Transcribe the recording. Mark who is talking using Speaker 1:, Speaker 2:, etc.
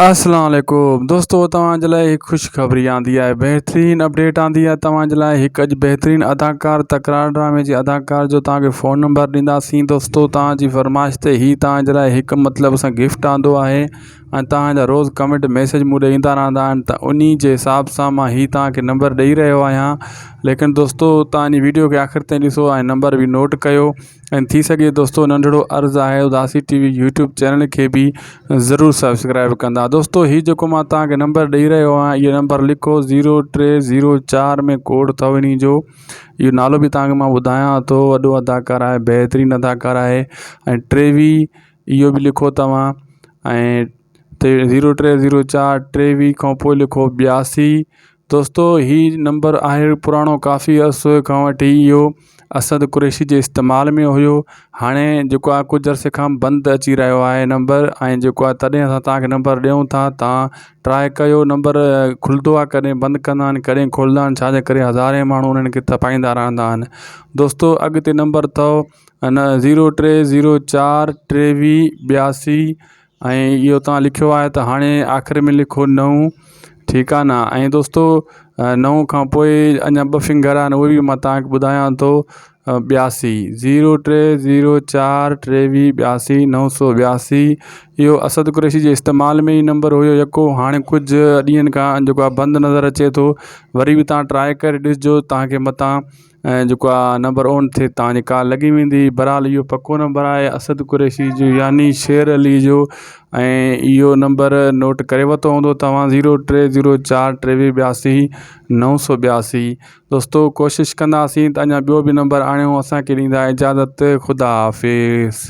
Speaker 1: اسلام عليڪم دوستو توهان جي لاء هڪ خوشخبري آندي آهي بهترين اپڊيٽ آندي آهي توهان جي لاء هڪ اڄ بهترين اداڪار تڪرار ڊرامي جي اداڪار جو توهان کي فون نمبر ڏينداسين دوستو توهان جي فرمائش تي هي توهان جي لاء هڪ مطلب اسان گفٽ آندو آهي ۽ توهان جا روز ڪمينٽ ميسج مون ڏي ايندا رهندا آهن ته انهي جي حساب سان مان هي توهان کي نمبر ڏئي رهيو آهيان ليڪن دوستو توهان جي ويڊيو کي آخر تائين ڏسو ۽ نمبر به نوٽ ڪيو ۽ ٿي سگهي دوستو ننڍڙو عرض آهي Udasi T V YouTube channel کي به ضرور سبسڪرائب ڪندا دوستو هي جيڪو مان توهان کي نمبر ڏئي رهيو آهيان اهو نمبر لکو زيرو ٽي زيرو چار ۾ ڪوڊ اٿو انهي جو اهو نالو به توهان کي مان ٻڌايان ٿو وڏو اداڪار آهي بهترين اداڪار آهي ۽ ٽيويهه اهو به لکو توهان ۽ زيرو ٽي زيرو چار ٽيويهه کان پوءِ لکو 82 دوستو هي نمبر آهي پراڻو ڪافي عرصي کان وٺي اهو اسد قريشي جي استعمال ۾ هيو هاڻي جيڪو آهي ڪجهه عرصي کان بند اچي رهيو آهي نمبر ۽ جيڪو آهي تڏهن اسان توهان کي نمبر ڏيون ٿا توهان ٽرائي ڪيو نمبر کلندو آهي ڪڏهن بند ڪندا آهن ڪڏهن کولندا آهن ڇاجي ڪري هزارين ماڻهو انهن کي تپائيندا رهندا آهن دوستو اڳتي نمبر اٿو ان زيرو ٽي زيرو چار ٽيويهه 82 ۽ اهو توهان لکيو آهي ته هاڻي آخر ۾ لکو نو ٺيڪ آهي نه ۽ دوستو نو کان پوء اڃا ٻه فنگر آهن اهي به مان توهان کي ٻڌايان ٿو 82 زيرو ٽي زيرو چار ٽيويهه 82 982 اهو اسد قريشي جي استعمال ۾ ئي نمبر هيو يڪو هاڻي ڪجهه ڏينهن کان جيڪو آهي بند نظر اچي ٿو وري به توهان ٽرائي ڪري ڏسجو توهان کي متان ۽ جيڪو آ نمبر اون ٿئي توهان جي ڪال لڳي ويندي بهرحال اهو پڪو نمبر آهي اسد قريشي جو يعني شير علي جو ۽ اهو نمبر نوٽ ڪري ورتو هوندو توهان زيرو ٽي زيرو چار ٽيويهه 82 982 دوستو ڪوشش ڪنداسين ته اڃا ٻيو به نمبر آڻيون اسانکي ڏيندا اجازت خدا حافظ.